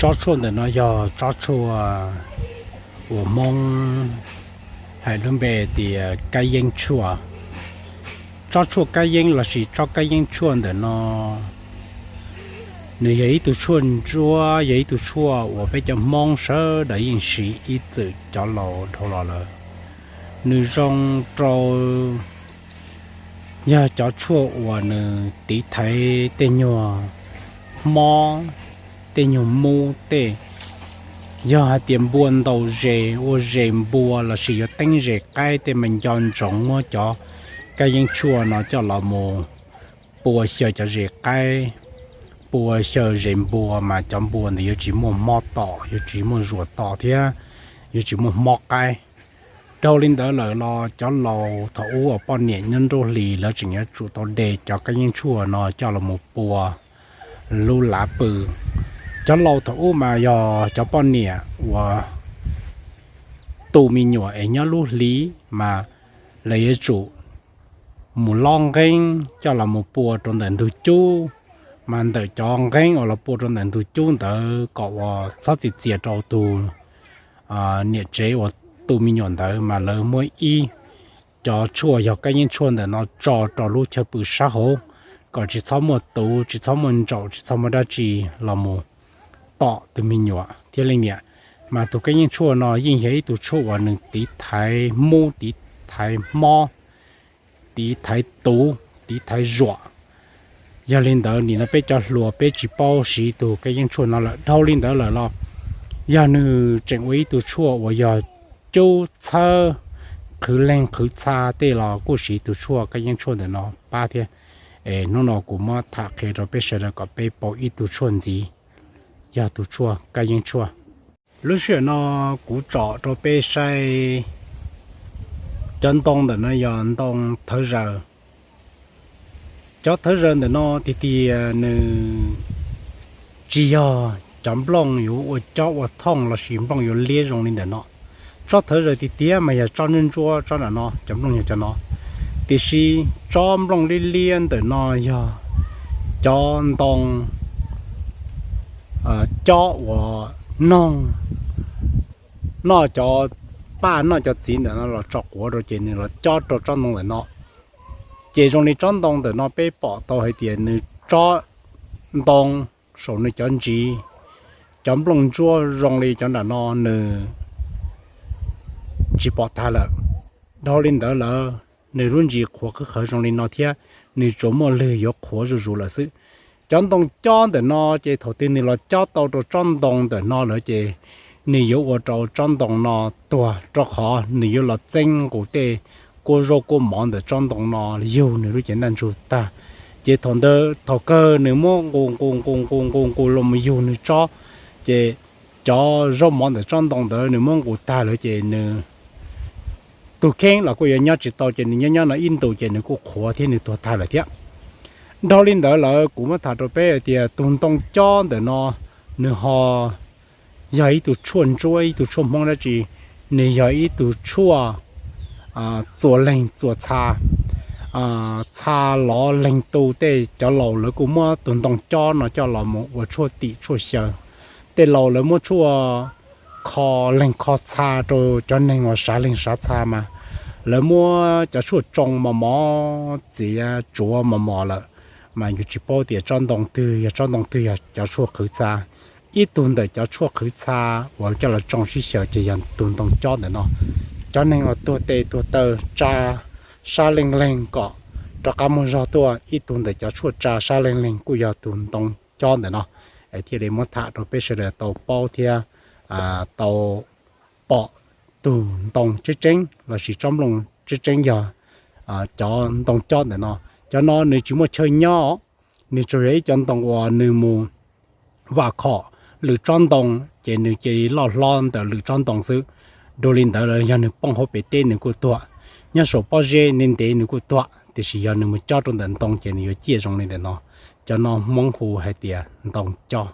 Tsob tshuaj ntawm no yog tsob tshuaj uas Hmoob hais lub npe tias kab yeeb tshuaj. Tsob tshuaj kab yeeb lossis tsob kab yeeb tshuaj ntawm no, nws yog ib tug tshuaj ntsuab, yog ib tug tshuaj uas peb cov Hmoob sawv daws yeej siv ib txwm cov laus dhau los lawm. Nws zoo rau, yog cov tshuaj uas nws tiv thaiv tej nyuag mob, tej nyuag mub tej. Yog hais tias npua ntaus zes, ua zes npua lossis yuav teeb zes qaib tej mas nco ntsoov muab cov kab yeeb tshuaj no coj los mus pua xyaw cov zes qaib, pua xyaw zes npua mas cov npua ntawd yuav tsis muaj mob tom, yuav tsis muaj zuas tom thiab yuav tsis muaj mob qaib. Dhau li ntawd lawm los cov laus thaum ub uas poj niam nyob nruab hlis lawv tseem yuav tsum tau de cov kab yeeb tshuaj no coj los mus pua lub lav pw. Cov laus thaum ub mas yog cov poj niam uas tu me nyuam es nyob lub hli mas lawv yuav tsum mus lob nqeeb coj los mus pua rau ntawm ntug cub, mas ntawm cov nqeeb uas los pua rau ntawm ntug cub ntawd kom uas txhob txias txias rau tus niam tsev uas tu me nyuam ntawd mas lawv muab ib cov tshuaj yog kab yeeb tshuaj ntawm no tso rau lub chaw pw sab hauv, kom tsis txhob muaj tuv, tsis txhob muaj ntsaum, tsis txhob muaj dab tsi los mus tom tus me nyuam thiab leej niam. Mas tus kab yeeb tshuaj no yeej yog ib tug tshuaj uas nws tiv thaiv mub, tiv thaiv mob, tiv thaiv tuv, tiv thaiv zuam. Yog li ntawd nim no peb cov hluas peb tsis paub siv tus kab yeeb tshuaj no lawm. Dhau li ntawd lawm los yog nws tseem ua ib tug tshuaj uas yog cub txhawb qhwv leeg qhwv txha tej los kuj siv tus tshuaj kab yeeb tshuaj ntawm no pab thiab. Es hnub no kuv muab tham qhia rau peb sawv daws kom peb paub ib tug tshuaj ntxiv, yog tus tshuaj kab yeeb tshuaj. Lub sij hawm no kuv tsom rau peb saib cov ntoo ntawm no yog ntoo thawv zaws. Cov thawv zaws ntawm no tiag tiag nws tsis yog cov nplooj yuav ua cob ua thooj lossis nplooj yuav liab zoo li ntawm no. Tsob thawv zaws tiag tiag mas yog tsob ntsuab ntsuab tsob ntawm no, cov nplooj yog cov no. Tiam sis tsob nplooj liab liab ntawm no yog cov ntoo cob uas noog, noj cov paj noj cov txiv ntawm no los tso quav rau ces nws los cob rau tsob ntoo ntawm no. Ces zoo li tsob ntoo ntawm no peb pom tau hais tias nws tsob ntoo saum nws cov ntsis, cov nplooj ntsuab zoo li cov nram no nws tsis pom tag lawm. Dhau li ntawd lawm, nws lub ntsis qhuav qhwv qhawv zoo li no thiab, nws tsuas muaj lwg yuav qhuav zuj zus lawm xwb. Cov ntoo cob ntawm no ces thaum twg nws los cob tau rau tsob ntoo ntawm no lawm ces nws yuav ua rau tsob ntoo no tuag, rau qhov nws yuav los txeeb nqus tej kua zaub kua mov ntawm tsob ntoo no yug nws lub cev ntaj ntsug tag. Ces thaum ntawd thaum kawg nws muab nqus nqus nqus nqus nqus nqus los mus yug nws tsob, ces cov zaub mov ntawm tsob ntoo ntawd nws muab nqus tag lawm ces nws tus kheej los kuj yuav nyob tsis tau ces nws nyob nyob no ib ntus ces nws kuj qhuav thiab nws tuag tag lawm thiab. Dhau li ntawd lawm kuv muab tham rau peb hais tias tus ntoo cob ntawm no nws ho yog ib tug tshuaj ntsuab, ib tug tshuaj Hmoob dab tsi? Nws yog ib tug tshuaj txua leeg txua txha, txha lov leeg tu. Tej cov laus lawv kuj muab tus ntoo cob no coj los mus ua tshuaj tim tshuaj xyaw. Tej laus lawv muab tshuaj kho leeg kho txha rau cov neeg uas sav leeg sav txha mas lawv muab cov tshuaj tsoo mos mos txiav tsuav mos mos lawm, mas yus tsis paub tias tsob ntoo twg yog tsob ntoo twg yog cov tshuaj qhwv txha. Ib tug ntawm cov tshuaj qhwv txha uas coj los tsoo sib xyaw ces yog tus ntoo cob ntawm no. Cov neeg uas tuag tes tuag taw tsa sab leej leeg kom rov qab muaj zog tuaj, ib tug ntawm cov tshuaj tsa sab leej leeg kuj yog tus ntoo cob ntawm no. Es thiaj li muab tham rau peb sawv daws tau paub thiab tau pom tus ntoo tseeb tseeb lossis tsob nplooj tseeb tseeb yog cov ntoo cob ntawm no. Cov no nws tsis muaj chaw nyob, nws tsuas yog ib cov ntoo uas nws mus vam khom lwm tsob ntoo, ces nws cia li loj hlob ntawm lwm tsob ntoo xwb. Dua li ntawd los yog nws poob hauv pem teb nws kuj tuag, nyob saum pob zeb ntev ntev nws kuj tuag, tiam sis yog nws mus cob rau ntawm ntoo ces nws yuav ciaj zoo li ntawm no. Cov no Hmoob hu hais tias ntoo cob.